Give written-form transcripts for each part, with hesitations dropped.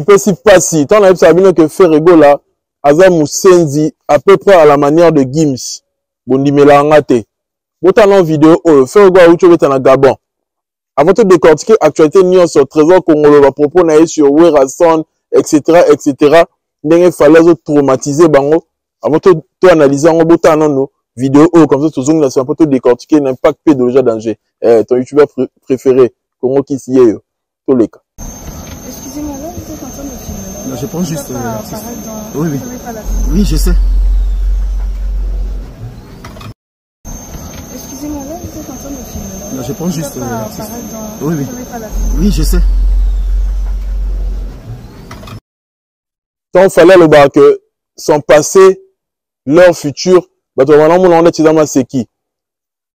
Epesi pasi ntango nayebisaka bino ke Ferre Gola aza musenzi à peu près à la manière de Gims. Bondimelaka nga te. Botala nano video oyo Ferre Gola awuti obeta na Gabon. Avant to décortiquer actualité nyonso, Trésor Kongolo ba propos na ye sur Werrason, etc etc, ndenge Fally azo traumatiser bango, avant to to analyser yango, botala nano video oyo, comme ça tozongi na sima po to décortiquer l'impact pe de danger. Eh, ton youtubeur préféré Congo Kiss yeyo, toleka. Excusez-moi, là, vous êtes en train de filmer. Non, je prends juste, Vous pouvez pas l'artiste. apparaître dans- Oui, oui. vous pouvez pas la filmer. Oui, je sais. Excusez-moi, là, vous êtes en train de filmer. Non, je prends Vous juste, pouvez pas l'artiste. apparaître dans- Oui, oui. vous pouvez pas la filmer. Oui, je sais. Tant fallait le que son passé, leur futur, bato bana mona wana tiza maseki.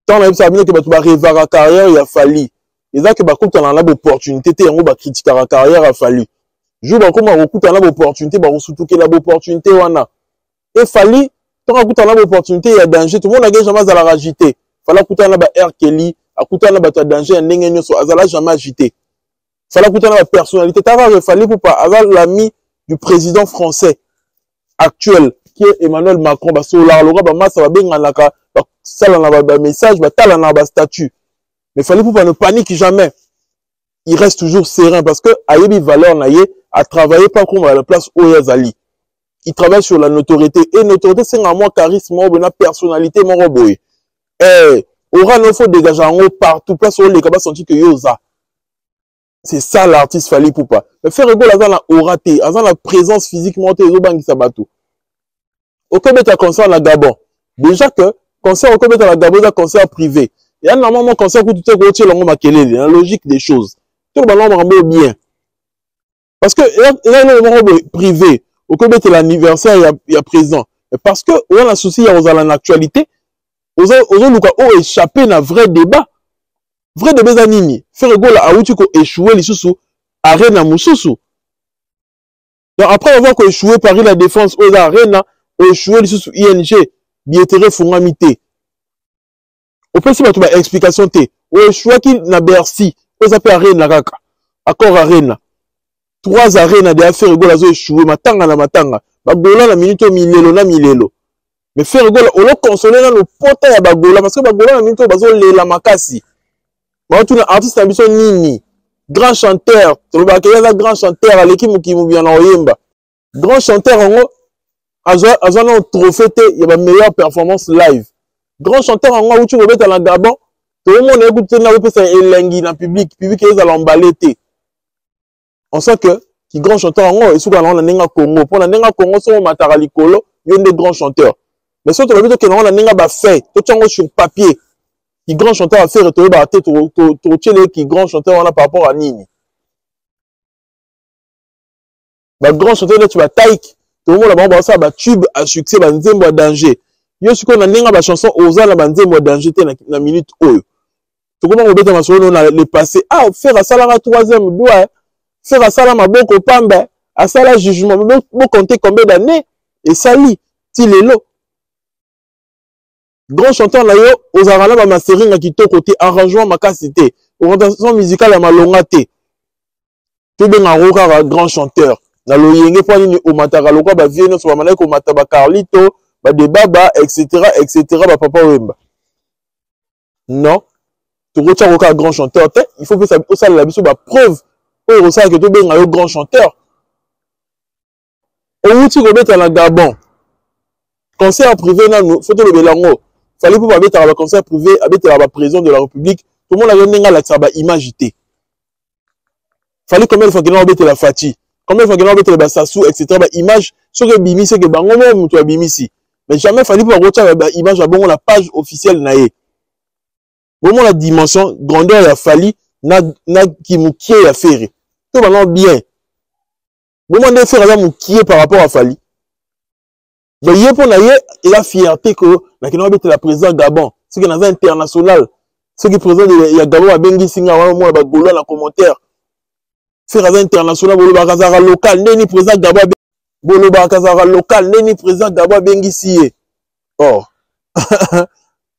Tant na yebisa bino ke bato ba rêvaka carrière ya Fally. Eza ke bakutana na ba opportunité te, yango ba critiquaka carrière ya Fally. Jour bakoma kokutana na ba opportunité, bakosutukela ba opportunité wana. Et Fally, tant akutana na ba opportunité ya danger, tout le monde a jamais azalaka agité. Fally akutana na ba R. Kelly, akutana na bato ya danger ya ndenge nyonso, azala jamais agité. Fally akutana na ba personnalité. Taka Fally Ipupa aza l'ami du président français actuel qui est Emmanuel Macron. Basololaka lokola bamasa, babenganaka, basalana ba message, batalana ba statut. Mais Fally Ipupa ne panique jamais. Il reste toujours serein parce que ayebi valeur na ye, a travaillé pas comme à la place oyo azali. Il travaille sur la notoriété. Et notoriété, c'est un moi charisme, moko boye, na personnalité moko boye. Eh, aura no faut dégager en haut partout, place où les capables sentir que yoza. C'est ça l'artiste Fally Ipupa. Mais Ferre Gola aza na aura te, aza na présence physique moko te, ezobangisa bato. Okobeta concert na Gabon. Déjà que concert okobeta na Gabon eza concert privé. Ya normalement concert kutu te kotiela yango makelele, na logique des choses. To ba nombre yango bien. Parce que eza eloko moko boye privé. Okobetela anniversaire ya président. Mais parce que oza na souci ya kozala na actualité, ozoluka o échapper na vrai débat. Vrai débat eza nini? Ferre Gola awuti ko échouer lisusu arena mosusu. Donc après avoir ko échouer Paris la Défense oyo eza arena, o échouer lisusu ING, billetterie efungwami te. Opesi bato ba explication te. O échouaki na Bercy, oyo eza pe arena kaka. Accor arena. 3 arena de Ferre Gola azo échouer matanga na matanga. Ba Gola na minute oyo milelo na milelo. Mais Ferre Gola olo consoler nanu pota ya ba Gola parce que ba Gola na minute oyo bazo lela makasi. Ba tuna artiste na biso nini? Grand chanteur, tolobaka ye aza grand chanteur, aleki mokili mobimba na koyemba. Grand chanteur yango azwa nano trophée te ya ba meilleure performance live. Grand chanteur yango awuti kobeta na Gabon, tokomona ye kutu te na kopesa elengi na public, public ezala emballé te. On sent que ki grand chanteur yango esuka nango na ndenge ya Congo, mpo na ndenge ya Congo soki omataka likolo yo nde grand chanteur. Mais soki tolobi tokende yango na ndenge ya ba fait, totia yango sur papier, ki grand chanteur ya Ferre toyebaka te totiele ki grand chanteur wana par rapport à nini. Ba grand chanteur neti ba Taik, tokomona bango bazosala ba tube à succès, ba nzembo ya danger. Yo sikoyo na ndenge ya ba chanson oza na ba nzembo ya danger te na minute oyo. Tokoma kobeta masolo na le passé. Ah, Ferre asalaka troisième doigt, Ferre asala maboko pamba, asala jugement. Bo compter combien d'années esali ti lelo. Grand chanteur na yo ozalaka na ba mastering ya kitoko te, arrangement makasi te, orientation musicale ya malonga te. Tobenga yango kaka grand chanteur. Na loyenge mpo nini omataka lokola ba vieux nyonso bamandaki komata ba Carlito, ba Debaba, et cetera, et cetera, ba Papa Wemba. Non, tokotia yango kaka grand chanteur te, il faut pesa osalela biso ba preuve oyo ekosala ke tobenga yo grand chanteur. Owuti kobeta na Gabon, concert privé nanu faut tolobela yango. Fally mpo babetaka ba concert privé, abetaka ba président de la République, tomonaka ndenge alakisaka ba image te. Fally combien de fois kena obetela Fatshi, combien de fois kena obetela ba Sassou, et cetera, ba image soki ebimisi seke bango moko moto abimisi. Mais jamais Fally mpo bakotia ba image ya bongo na page officielle na ye. Bomona dimension grandeur ya Fally na kimukie ya Ferre. To bango bien. Bomona nde Ferre aza mukie par rapport à Fally. Donc ye mpo na ye eza fierté que nakenda kobetela président Gabon, soki naza international, soki président ya Gabon abengisi nga wana, omona ba Gaulois na commentaire. Ferre aza international, bolobaka azalaka local, ndeni président Gabon bolobaka azalaka local, ndeni président Gabon abengisi ye. Or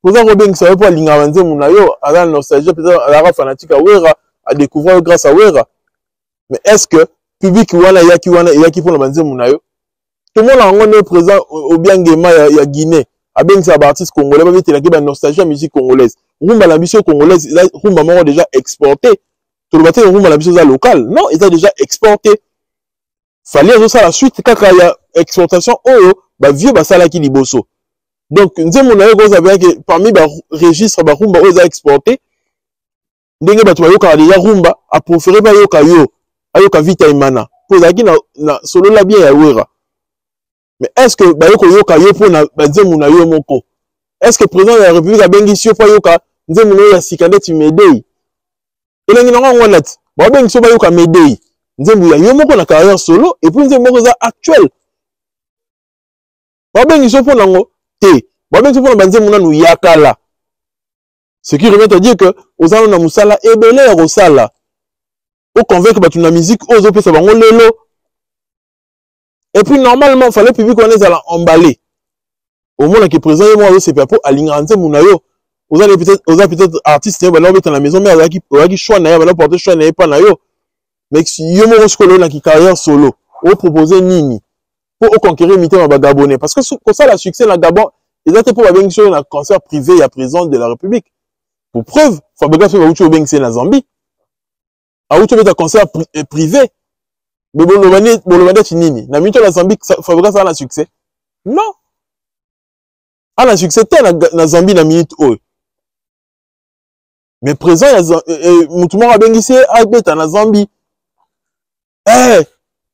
président kobengisa ye mpo alingaka ba nzembo na yo, aza na nostalgie, peut-être azalaka fanatique ya Werra, a découvrir yo grâce à Werra. Mais est-ce que Public wana eyaki wana, eyaki mpona banzembo na yo. Tomona yango nde président Obiang Nguema ya Guinée abengisaka baartiste congolais, babetelaki banostalgie ya musique congolaise. Rumba na biso congolaise eza rumba moko déjà exporté. Toloba te rumba na biso eza local, non, eza déjà exporté. Fally azosala suite kaka ya exportation oyo bavieux basalaki liboso. Donc nzembo na yo ekozala mpenza parmi baregistre barumba oyo eza exporté. Ndenge bato bayokaka déjà rumba, apréféré bayoka yo, ayoka Vita Imana mpo ezalaki na Solola Bien ya Wera. Mais est ce que baye koyoka yo mpo na banzembo na yo moko? Est ce que président de la République abengisi yo mpo ayoka nzembo na yo ya sika ndeti Medei? Elengi nango yango wana ti babengisi yo, bayoka Medei, nzembo ya yo moko na carrière solo, et puis nzembo moko eza actuel. Babengisi yo mpo nango te, babengisi yo mpo na banzembo nanu ya kala. Ce qui revient à dire que oza na mosala ebele ya kosala, oconvaincre bato na musique oyo ozopesa bango lelo. Et puis normalement fallait public wana ezala emballé, omonaki président ye moko azosepela mpo alingaka nzembo na yo. Oza peut-être artiste na yo, banda obeta na maison, mais azalaki ozalaki choix na ye, banda porte choix na ye mpa na yo. Mais yo moko sikoyo olonaki carrière solo, opropose nini mpo oconquérir mitema bagabonais? Parce que kosala succès na Gabon eza te mpo babengisi oyo na concert privé ya président de la République. Pour preuve, Fabregas mpe bauti obengisi ye na Zambie, awuti obeta concert privé. Mais boloba ndeti nini na minute na Zambie? Fabregas aza na succès? Non, ana succès te na Zambie na minute oyo. Mais président ya mutu moko abengisi ye abeta na Zambie,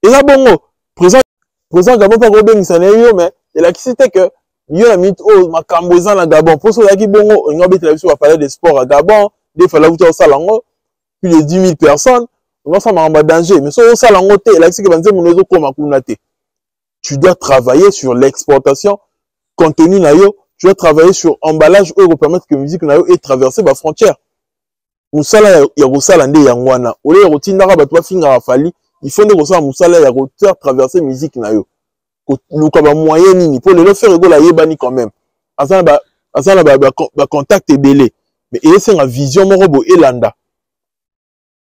eza bongo. Président Gabon mpe akobengisa na ye yo, mais elakisi te ke yo na minute oyo makambo eza na Gabon. Mposo ozalaki bongo, olingi obetela biso bapalais de sport ya Gabon nde Fally wuta osala yango, plus de 10 000 personnes, olingi osala makambo ya danger. Mais soki osala yango te, elakisi ke banzembo no ezokóma kuna te. Tu dois travailler sur l'exportation contenu na yo, tu dois travailler sur emballage oyo ekopermettre que musique na yo etraverser bafrontière. Mosala ya kosala nde yango wana. Olie ya kotindaka bato bafingaka Fally, il faut nde kosala mosala ya kofaire traverser musique na yo, koluka bamoyen nini mpo lelo Ferre Gola ayebani quand même, aza na bacontact ebele. Mais esenga vision moko boye elanda,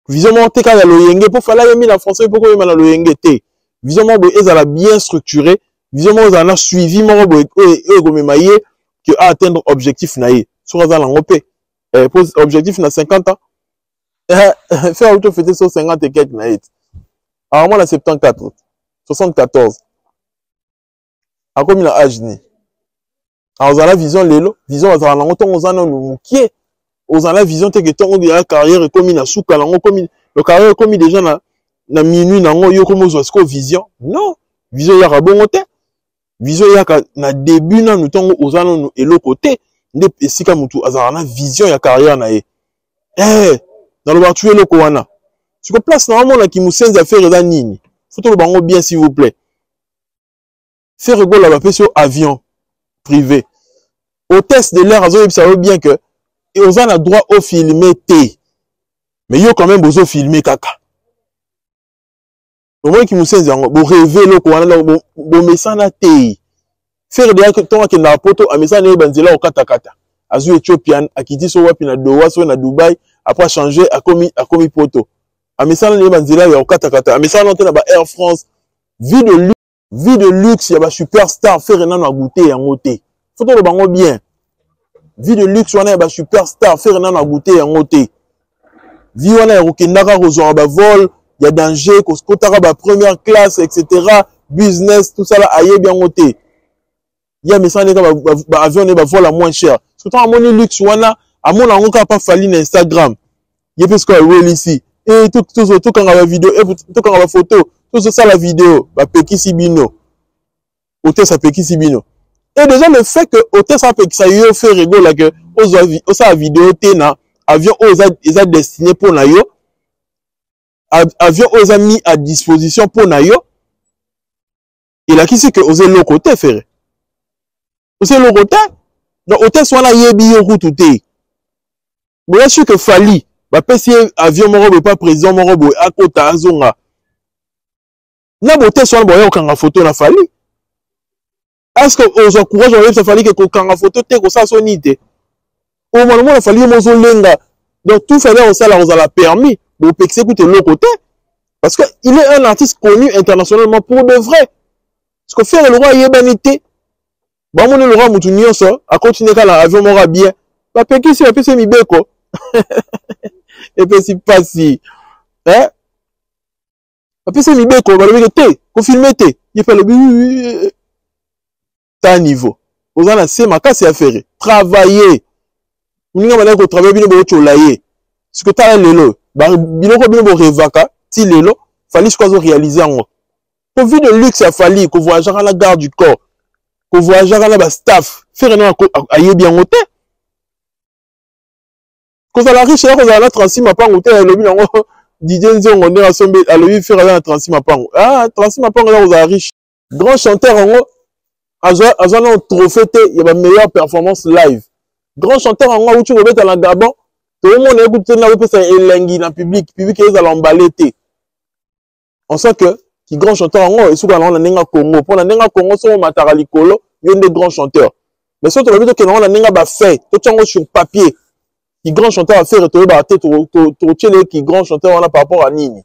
vision moko te kaka ya loyenge mpo Fally ayembi na français mpo koyemba na loyenge te. Vision moko boye ezala bien structuré, vision moko ezala na suivi moko boye oyo ekomema ye ke aatteindre objectif na ye. Soki aza nango mpe po objectif na 50 ans, Ferre auto fêter so 50 et quelque na ye ti awa na 74, 74, akomi na age ni azala vision lelo. Vision azala nango ntongo oza nanu mokie. Ozala vision te ke ntongo ya carrière ekomi na suka nango, komi le carrière ekomi déjà na minuit nango, yo komi ozwa sikoyo vision. Non, vision eyaka bongo te. Vision eyaka na début nanu, ntongo oza nanu eloko te, nde esika motu azalaka na vision ya carrière na ye. Nalobaka tu eloko wana siko place na omonaki mosenzi. Affaire eza nini? Faut toloba yango bien, s'il vous plaît. Ferre Gola, bapesi yo avion privé, hôtesse de l'air azoyebisa yo bien que oza na droit ofilme te, mais yo quand même bozofilme kaka. Omonaki mosenzi yango, borêver eloko wana, bomesana te. Ferre deya ntongo akendaka Poto, amesana na ye banzela kokatakata, azwi Ethiopian, akiti so wapi na Doha, so na Dubai, après achange, akomi Poto. Amesana na ye banzela ya kokatakata, amesana te na ba Air France. Vie de luxe ya basuperstar, Ferre nano agoûter yango te. Faut toloba yango bien, vie de luxe wana ya basuperstar, Ferre nano agoûter yango te. Vie wana ya kokendaka kozwaka bavol ya danger, kokotaka bapremière classe, etc., business, tout ça là, ayebi yango te. Ye amesana ndeka baavion ne bavol ya moins cher. Soki ntango amoni luxe wana, amona yango kaka pa Fally na Instagram, ye mpe sikoyo awelisi tokanga bavideo, tokanga bafoto, tozosala video. Bapekisi bino, hôtesse apekisi bino. Et déjà le fait que hôtesse apekisa yo, Ferre Gola, ke osala video te na avion oyo eza destiné mpo na yo, avion oyo eza mis à disposition mpo na yo, elakisi ke oza eloko te. Ferre, oza eloko te. Donc hôtesse wana ayebi yo kutu te. Boya sûr que Fally bapesi ye avion moko boye pa président moko boye, akota azonga na bahôtesse wana, boya kokanga foto na Fally. Est ce que ozwa courage oyebisa Fally ke kokanga foto te, kosala so nini te? Omona mona Fally ye mo ozolenga. Donc tout Fally akosala kozala permis, bopekise kutu eloko te. Parce que il est un artiste connu internationalement pour de vrai. Parce que Ferre Leroy ayebani te. Bamoni Leroy mutu nyonso akontinue kaka na avion moko ya bien. Bapekisi bapesi mibeko. Epesi pasi. Eh? Bapesi mibeko balobi te, kofilme te. Ye pe alobi ta niveau. Oza na se makasi ya Ferre. Travailler. Moninga bandaki kotravaille bino bootyola ye. Siko tala lelo, biloko bino borevaka ti lelo, Fally siko azo réaliser yango. Po vie de luxe ya Fally, ko voyageaka na garde du corps, ko voyageaka na ba staff, Ferre na ayebi yango te. Kozala riche ya kozala na 36 mapango te, alobi nango Didier Nzongo ndenge asombi, alobi Ferre aza na 36 mapango. Ah, 36 mapango eza kozala riche. Grand chanteur yango azwa azwa na trophée te ya ba meilleure performance live. Grand chanteur yango awuti kobeta na Gabon, tokomona ye kutu te na kopesa elengi na public, public ezala emballé te. On sent que ki grand chanteur yango esuka nango na ndenge ya Congo, mpo na ndenge ya Congo soki omataka likolo yo nde grand chanteur. Mais soki tolobi tokende yango na ndenge ya ba fait, totia yango sur papier, ki grand chanteur ya Ferre toyebaka te totiele ye ki grand chanteur wana par rapport à nini.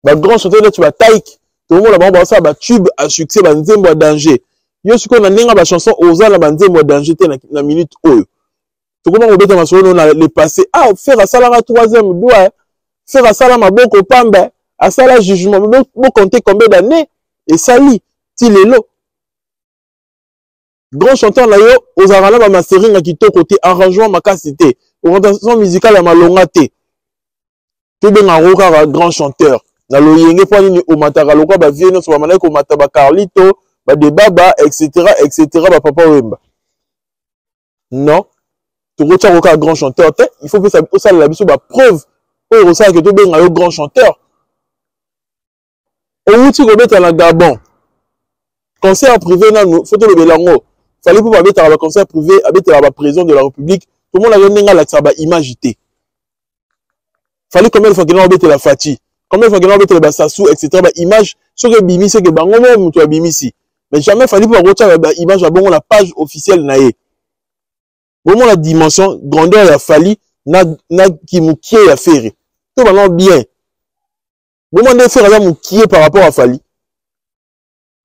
Ba grand chanteur neti ba Taik, tokomona bango basala ba tube à succès, ba nzembo ya danger. Yo sikoyo na ndenge ba chanson oza na ba nzembo ya danger te na minute oyo. Tokoma kobeta masolo na le passé. Ah, Ferre asalaka troisième doigt, Ferre asala maboko pamba, asala jugement. Bo compter combien d'années esali ti lelo. Grand chanteur na yo ozalaka na ba mastering ya kitoko te, arrangement makasi te, orientation musicale ya malonga te. Tobenga yango kaka grand chanteur na loyenge mpo nini omataka lokola ba vieux nyonso bamandaki komata ba Carlito, ba Debaba, etc etc ba Papa Wemba. Non, tokotia yango kaka grand chanteur te, il faut pesa osalela biso ba preuve oyo ekosala ke tobenga yo grand chanteur. Owuti kobeta na Gabon, concert privé nanu faut tolobela yango. Fally mpo babetaka ba concert privé, abetelaka ba président de la République, tomonaka ndenge alakisaka ba image te. Fally combien de fois kena obetela Fatshi, combien de fois kena obetela ba Sassou, etc. Ba image soki ebimi seke bango moko moto abimisi. Mais jamais Fally mpo bakotia ba image ya bongo na page officielle na ye. Bomona dimension grandeur ya Fally na kimukie ya Ferre. To bango bien. Bomona nde Ferre aza mukie par rapport à Fally.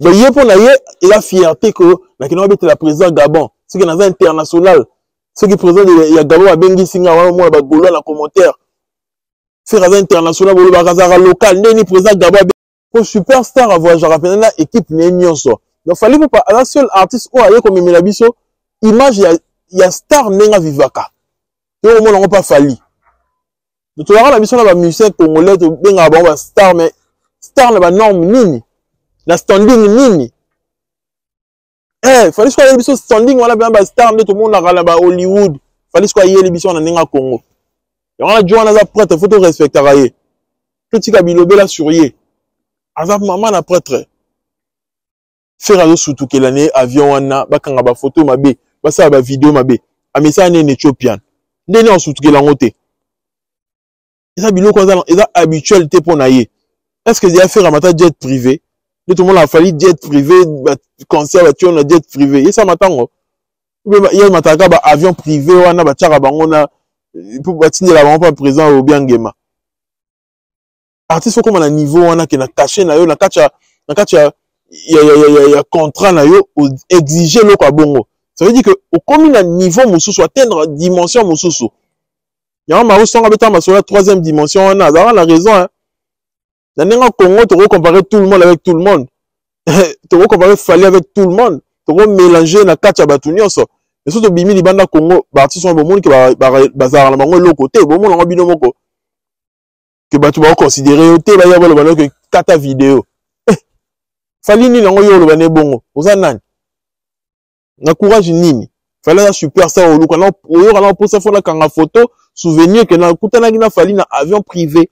Donc ye mpo na ye eza fierté que nakenda kobetela président Gabon, soki naza international, soki président ya Gabon abengisi nga wana omona ba Gaulois na commentaire. Ferre aza international, bolobaka azalaka local, nde ni président Gabon po superstar avoyageaka mpenza na équipe na ye nyonso. Donc Fally Ipupa aza seul artiste oyo aye komemela biso image ya star ndenge avivaka. Toyo komona yango mpa Fally. Donc tozalaka na biso na ba musiciens congolais tobengaka bango ba star, mais star na ba norme nini, na standing nini? Fally soki ayeli biso standing wana mpenza ba star nde tomonaka na ba Hollywood. Fally soki ayeli biso na ndenge ya Congo. Yango wana jo wana aza prêtre, faut to respectaka ye. Totika bilobela sur ye. Aza mama na prêtre. Ferre azosutukela na ye avion wana, bakanga ba photo mabe, basala ba video mabe. Amesana nene Ethiopian. Nde nini azosutukela yango te? Eza biloko eza habituel te mpo na ye. Est-ce que ya Ferre amata jet privé? Nde tomona afali jet privé, ba concert batie na jet privé. Ye sama tango. Ye amataka ba avion privé wana batiaka bango na po batindela bango pa président Obiang Nguema. Artiste okoma na niveau wana ke na cachet na yo, na kati ya, na kati ya, ya, ya, ya, ya, ya contrat na yo, exiger eloko ya bongo. Ça veut dire que okomi na niveau mosusu, atteindre dimension mosusu. Yango Maru Songa abeta masolo ya troisième dimension wana, azalaka na raison, hein. Na ndenge ya Congo, toko comparer tout le monde avec tout le monde. Toko comparer Fally avec tout le monde. Toko mélanger na kati ya bato nyonso. Mais soki tobimi libanda Congo, ba artistes wana bomoni ke bazalaka na bango eloko te, bomona yango bino moko. Ke bato ba considérer yo te, baya baloba na yo ke kata video. Fally nini yango yo oloba na ebongo? Oza nani? Na courage nini? Fally aza super star, oluka na oyoka na posa fona kanga photo souvenir ke na kutanaki na Fally na avion privé.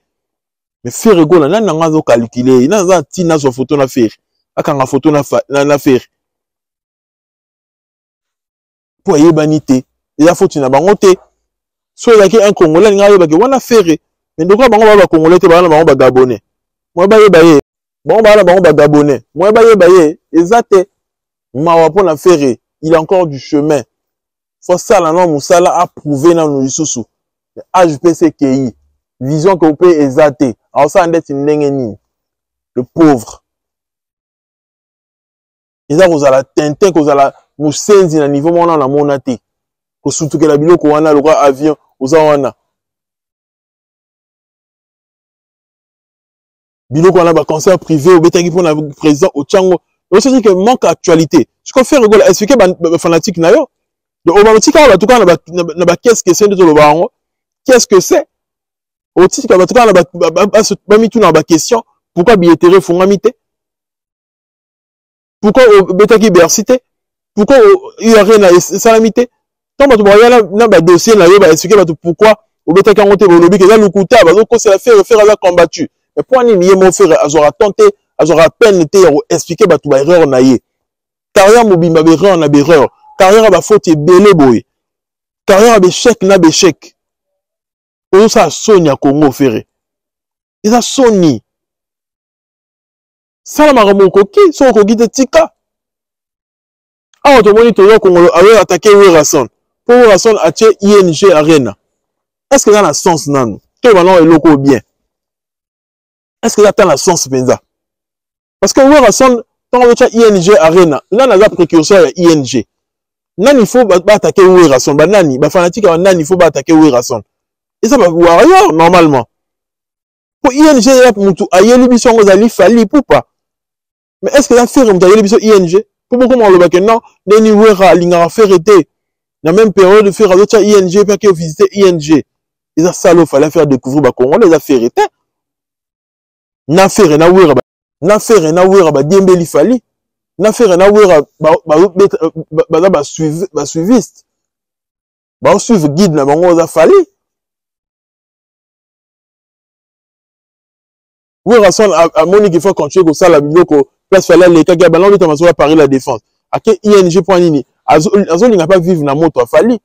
Mais Ferre Gola nani nanga azo calculer ye? Nani aza ntina azwa photo na Ferre? Akanga photo na Ferre. Po ayebani te. Eza faute na bango te. So ezalaki un Congolais alingi ayeba ke wana Ferre. Mais ndeko bango ba ba Congolais te, ba na bango ba Gabonais. Moi bayeba ye. Bango ba na bango ba Gabonais. Moi bayeba ye. Eza te. Mawa pona Ferre, il a encore du chemin. Faut sala na musala a prouver na nous lisusu. Âge pe se kei. Vision ko mpe eza te, aosala ndeti ndenge nini? Le pauvre eza kozala tintin, kozala mosenzi na niveau moko namona te, kosutukela biloko wana lokola avion oza wana. Biloko wana, baconcert privé obetaki mpona président otyango, osoti ke manque actualité. Sikoyo Ferre Gola, explique bafanatique na yo. Donc obatika bato kaka na ba qu'est-ce que c'est, nde toloba yango, qu'est-ce que c'est. Otika bato kaka bamituna baquestion: pourquoi billetterie efungwami te? Pourquoi obetaki Bercy te? Pourquoi Arena esalami te? Ntango bato baya na badossier na yo, baexplique bato pourquoi obetaki yango te. Bolobi ke eza lokuta, bazokosela Ferre, Ferre aza combattu. Mais mpo nini ye mo Ferre azwaka temps te, azwaka peine te ya koexplique bato baerreur na ye? Carrière mobimba, baerreur na baerreur, carrière ya bafaute ebele boye, carrière ya baéchec na baéchec. Ozosala soni ya Congo. Ferre, eza soni. Sala makambo okoki, soki okoki te, tika. Awa tomoni Toyo Kongolo ayo attaquer Werrason mpo Werrason atie ING Arena. Est ce que eza na sens nanu to bana eloko bien? Est ce que eza ata na sens mpenza? Parce que Werrason, ntango azotya ING Arena, nani aza précurseur ya ING? Nani faut baattaquer Werrason? Banani bafanatique ya banani faut baattaquer Werrason? Eza bawarrior normalement, mpo ING ya mutu ayeli biso yango ezali Fally Ipupa. Mais est ce que eza Ferre moto ayeli biso ING mpo bokoma olobake non, ndeni Wera alingaka Ferre te? Na même période Ferre azotya ING mpe ake visite ING, eza salo. Fallait faire découvrir bacongolais, eza Ferre te. Na Ferre na Wera, na Ferre na Wera badiembeli Fally, na Ferre na Wera baza basuiviste, baosuivre guide na bango oza Fally. Werrason amoni qu'il faut continuer kosala biloko place Fally alekaki, abanda obeta masolo ya Paris La Défense, ake ING. Mpo nini azolinga mpe vivre na moto afali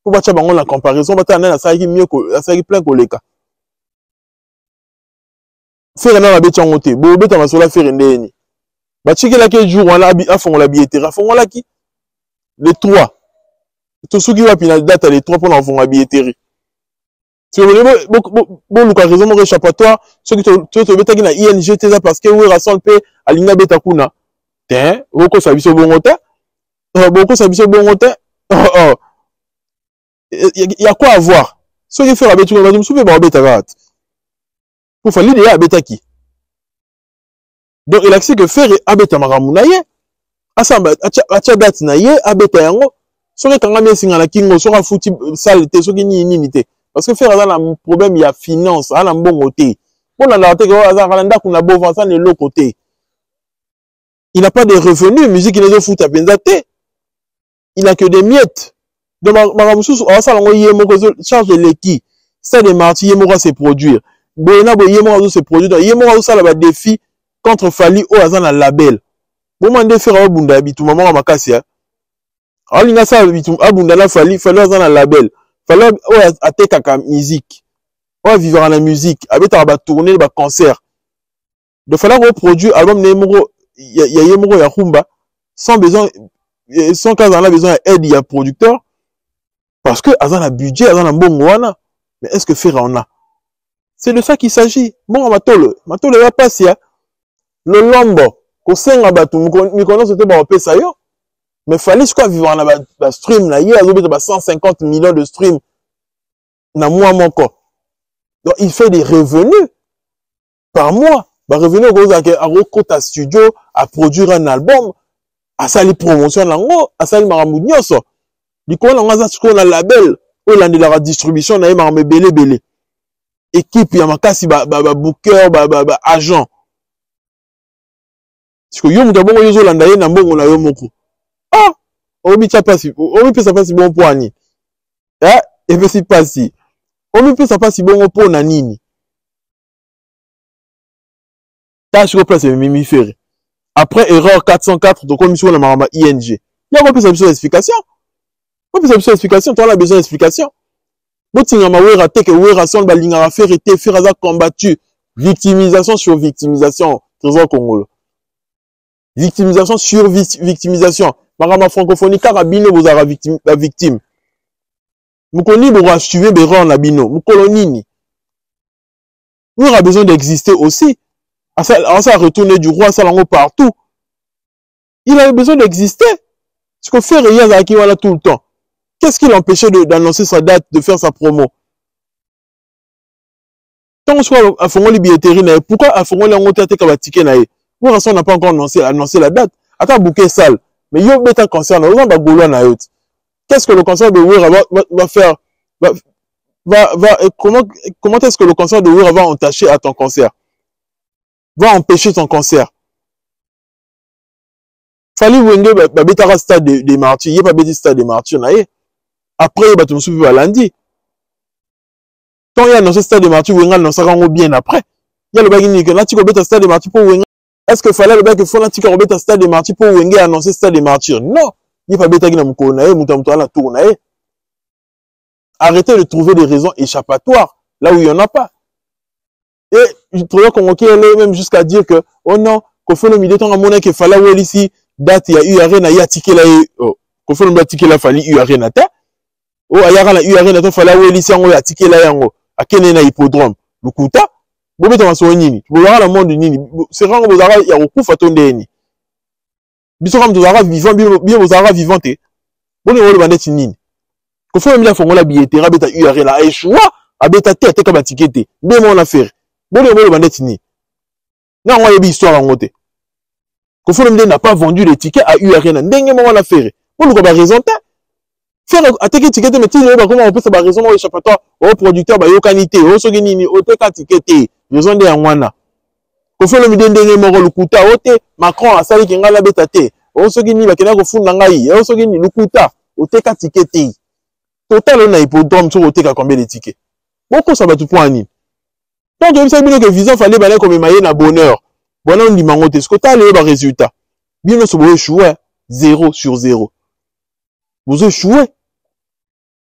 mpo batya bango na comparaison, batala nani asalaki mieux, asalaki plein koleka Ferre? Nano abeti yango te. Bobeta masolo ya Ferre ndeni batikelaki jour wana afongola billetterie, afongolaki le 3. Tosuki wapi na date ya le 3 mpona kofongola billetterie? Boluka raison moko échappatoire. Soki tobetaki na ING te, eza parce que Werrason mpe alingi abeta kuna te. Bokosa biso bongo te, bokosa biso bongo te. Ya quoi avoir? Soki Ferre abeti kuna, bato mosusu mpe baobeta kaka te, po Fally deya abetaki. Donc elakisi ke Ferre abeta makambo na ye, asamba atia date na ye, abeta yango. Soki ekangami esinga na kingo, soki afuti sale te, soki nini nini te, parce que Ferre aza na problème ya finance, aza na mbongo te. Mpo te ke azalaka na ndako na bovo, aza na eloko te, il n'a pas de revenu, musique ezofuta mpenza te, il a que des miettes. Donc makambo mosusu azosala yango ye moko, charge eleki. Stade de Martyr, ye moko ase produire boye na boye, ye moko azose produire. Donc ye moko azosala badéfi contre Fally oyo aza na label. Boma nde Ferre abunda ya bituma moko makasi ya alinga asala bituma, abunda na Fally. Fally aza na label, Fally oyo atekaka musique, oyo avivaka na musique, abetaka batournée, baconcert. Donc Fally akoproduire album na ye moko, ya ye moko ya rumba, sans besoin, sans qu'aza na besoin ya aide ya producteur, parce que aza na budget, aza na mbongo wana. Mais est ce que Ferre en a? C'est de ça qu'il s'agit. Mbongo matolo matolo eza pasi ya lolombo kosenga bato mikolo nyonso te bakopesa yo. Mais Fally sikoyo avivaka na bastream na ye, azobeta ba 150 millions de stream na mois moko. Donc il fait des revenus par mois. Barevenu okozala ke akokota studio, aproduire un album, asali promotion nango, asali makambo nyonso likolo nango. Aza sikoyo na label oyo elandelaka distribution na ye, makambo ebele ebele, équipe ya makasi, babooker, baagent. Sikoyo yo moto abongo, yo ozolanda ye na mbongo na yo moko. Ah, omitya mpasi, omipesa mpasi bongo mpo ani? Eh, epesi mpasi, omipesa mpasi bongo mpo na nini? Ta sikoyo place ememi Ferre après erreur 404, tokomi sikoyo na makambo ya ING. Ya kopesa biso explication, kopesa biso explication, toza na besoin explication. Botingama Wera te ke Werrason balingaka Ferre te, Ferre aza combattu. Victimisation sur victimisation, Trésor Kongolo, victimisation sur victimisation. Makambo ya francophonie kaka bino bozalaka bavictime. Mokolo nini bokoassume berreur na bino? Mokolo nini? Wera a besoin d'exister aussi. Asa retourner du roi asala yango partout. Il avait besoin d'exister. Ce que Ferre ye azalaki wana tout le temps. Qu'est-ce qui l'empêchait d'annoncer sa date, de faire sa promo? Ntango soki afongoli billetterie na ye, pourquoi afongoli yango te ateka batike na ye? Werrason n'a pas encore annoncé la date. Ata bouquet sale. Mais yo beta concert na oza bagaulois na yo. Qu'est-ce que le concert de Wera va faire va, va, va, comment, comment est-ce que le concert de Wera va entacher à ton concert? Va empêcher ton concert? Fally Wenge babetaka stade de martyrs, ye babeti stade de martyrs na ye. Après ye bato mosusu mpe balandi. Ntango ye annonce stade de martyrs, Wenge annoncaka yango bien après. Ye alobaki nini ke natika kobeta stade de martyrs mpo Wenge. Est-ce que Fally alobaki fo natika kobeta stade de martyrs mpo Wenge annonce stade de martyrs? Non, ye mpe abetaki na mokolo na ye, moto ya moto aza na tour na ye. Arrêtez de trouver des raisons échappatoires là où il n'y en a pas. Et Troya Congo qui est allé même jusqu'à dire que oh non, Koffi Olomide ntango amonaki Fally awelisi date ya U Arena, ye atikela ye, oh, Koffi Olomide atikela Fally U Arena te. Oh, ayaka na U Arena to Fally awelisi yango, atikela yango, akende na hippodrome. Lokuta, bobeta masolo nini? Bozalaka na monde nini? Serango bozalaka ya kokufa to ndeni? Biso kama tozalaka vivant, bino bozalaka vivant te. Boni oloba ndeti nini? Koffi Olomide afongola billetterie abeta U Arena, a échoua, abeta te, ateka ba ticket te. Nde mona Ferre. Boni oloba ndeti nini? Na yango ayebi histoire yango te. Koffi Olomide n'a pas vendu les tickets à U Arena. Ndenge moko na Ferre. Boluka ba raison te. Ferre ateki ticket te, mais ti lelo bakoma kopesa ba raison moko échappatoire. O producteur bayokani te, o soki nini, oteka ticket te. Raison nde yango wana. Koffi Olomide ndenge moko lokuta, o te Macron asaliki ngai nabeta te. O soki nini bakenda kofunda ngai, o soki nini lokuta, oteka ticket te. Total na hippodrome soki oteka combien de tickets? Bokosa bato mpo ya nini? Donc toyebisaki bino ke visa Fally ebandaki komema ye na bonheur. Bona ondima yango te. Soki otala lelo ba résultat, bino nyonso bo échoué 0 sur 0. Vous échouez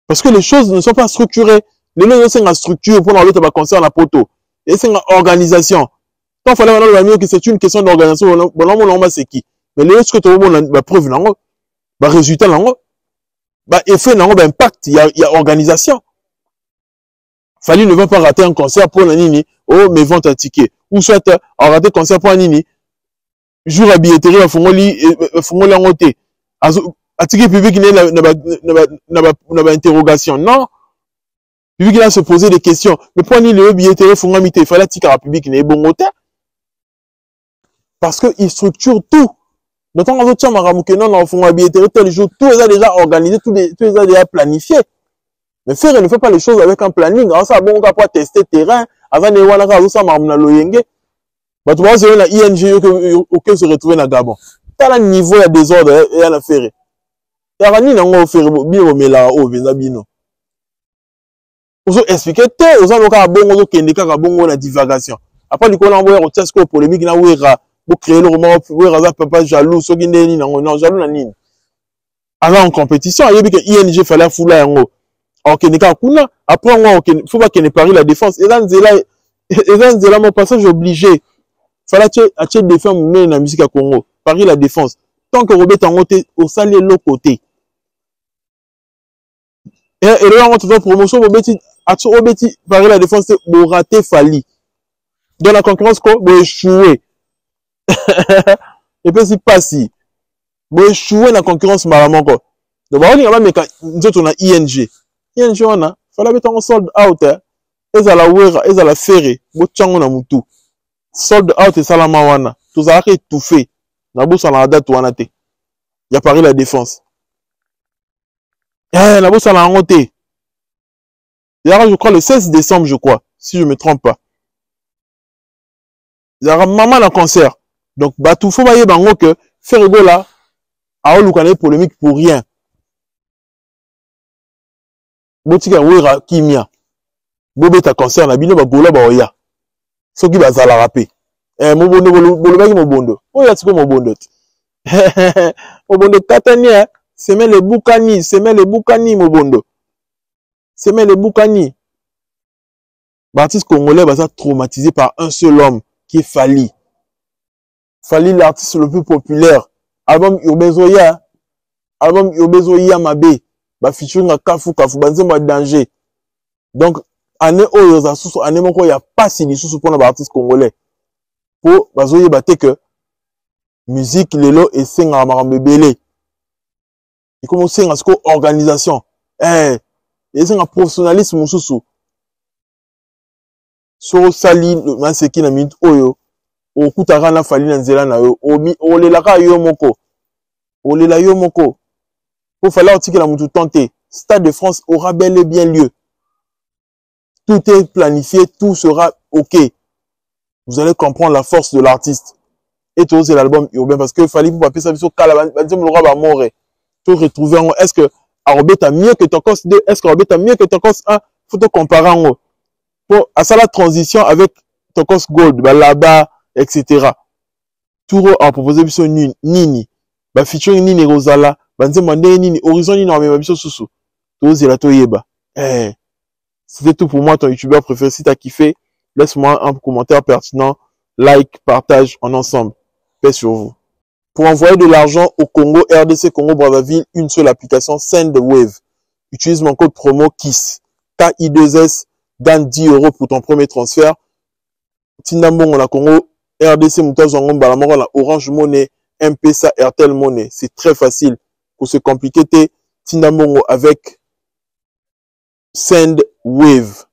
parce que les choses ne sont pas structurées. Lelo ezosenga structure mpona kobeta ba concert na poto, esenga organisation. Tant Fally bana loba bino que c'est une question d'organisation, bona mona yango maseki. Mais lelo soki tozomona ba preuve nango, ba résultat nango, ba effet nango, ba impact ya organisation. Fally ne va pas rater un concert pour la nini, oh mes ventes à tickets, ou soit a rater concert pour nini, jour à billetterie bafongoli yango te, atiki public ne na ba interrogation. Non, public là se poser des questions, mais pour nini lelo billetterie efongami te? Fally atikaka public na ebongo te, parce que il structure tout. Donc ntango azotia makambo ke non, na ofongola billetterie tel jour, tout eza déjà organisé, tout eza déjà planifié. Mais Ferre ne fait pas les choses avec un planning. Asala bongo kaka po ateste terrain, aza ne wana kaka azosala makambo na loyenge. Bato bazozela na ING oke se retrouver na Gabon. Tala niveau ya désordre eya na Ferre. Yaka nini yango Ferre, bino bomelaka oyo mpenza bino ozo expliquer te, oza no kaka bongo, ozokende kaka bongo na divagation. Après likolo nango boya kotia sikoyo polémique na Wera, bocréer eloko moko, Wera aza papa jaloux soki nde nini yango. Non, jaloux na nini? Aza en compétition, ayebi ke ING Fally afula yango, akokende kaka kuna. Après yango faut bakende Paris la Défense, eza nzela mo passage obligé. Fally atie défi monene na musique ya Congo. Paris la Défense, tant que kobeta yango te, osali eloko te. Eloko yango toza promotion, bobeti action, obeti Paris la Défense te, borate Fally dans la concurrence ko boéchoué. Epesi mpasi, boéchoué na concurrence mbala moko. Donc baolinga bameka nzoto na ING. ING wana Fally abetango sold out, eh. Ezala Wera, ezala Ferre, botyango na mutu, sold out esalama wana, tozalaka étouffé. Nabosana date wana te ya Paris la Défense, eh, nabosana yango te. Ezalaka, je crois, le 16 décembre, je crois, si je me trompe pas. Ezalaka mama na concert. Donc bato fo bayeba yango ke Ferre Gola aoluka na ye polémique pour rien. Botika Wera kimia, bobeta concert na bino, bagola baoya soki bazalaka mpe, eh, mobondo bolobaki mobondo oyo atiko mobondo te, mobondo katani, eh. Semele ebukani, semele ebukani, mobondo semele ebukani. Baartiste congolais baza traumatisé par un seul homme qui est Fally. Fally, l'artiste le plus populaire. Album urbain ezoya, album urbain ezoya mabe, bafeaturing ya kafu kafu, banzembo ya danger. Donc Année oyo eza susu année moko ya pasi lisusu mpona baartiste congolais, mpo bazoyeba te que musique lelo esengaka makambo ebele. Ekomi osenga sikoyo organisation, esenga professionnalisme mosusu. Soki osali maseki na minute oyo, okutaka na Fally na nzela na yo, olelaka yo moko, olela yo moko, po Fally otikela motu temps te. Stade de France aura bel et bien lieu, tout est planifié, tout sera ok. Vous allez comprendre la force de l'artiste. Et tozela l'album urbain, parce que Fally mpo bapesa biso kala banzembo lokola bamore, to retrouver yango. Est ce que akobeta mieux que Tokos 2? Est ce que akobeta mieux que Tokos 1? Faut to comparer yango, po asala transition avec Tokos Gold, balaba, etc. Tour apropose biso nini? Nini bafeaturing nini ekozala? Banzembo ya ndenge nini? Horizon nini amema biso susu? Tozela toyeba. C'était tout pour moi, ton youtubeur préféré. Si t'as kiffé, laisse-moi un commentaire pertinent, like, partage en ensemble. Paix sur vous. Pour envoyer de l'argent au Congo, RDC, Congo, Brazzaville, une seule application, Sendwave. Utilise mon code promo KISS, KI2S, gagne 10 € pour ton premier transfert. Tinda mbongo na Congo, RDC, moto azwa yango mbala moko na Orange Money, M-Pesa, Airtel Money. C'est très facile. Pour se compliquer te, tinda mbongo avec Sendwave.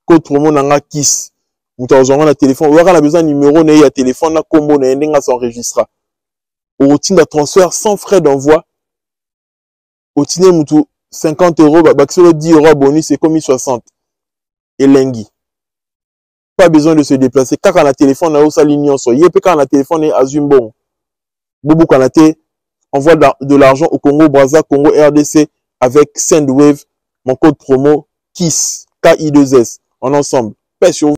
Code promo na nga KISS. Moto azwa yango na téléphone. Oyaka na besoin numéro na ye ya téléphone na kombo na ye, ndenge as'enregistra. Okotinda transfert sans frais d'envoi. Otindi mutu 50 €, bakisi 10 € ya bonus, ekomi 60. Elengi. Pas besoin de se déplacer, kaka na téléphone na yo osali nyonso. Ye mpe kaka na téléphone ye azwi mbongo. Bobukana te. Envoie de l'argent au Congo Brazza, Congo RDC avec Sendwave, mon code promo KISS, KI2S, en ensemble. Paix sur vous.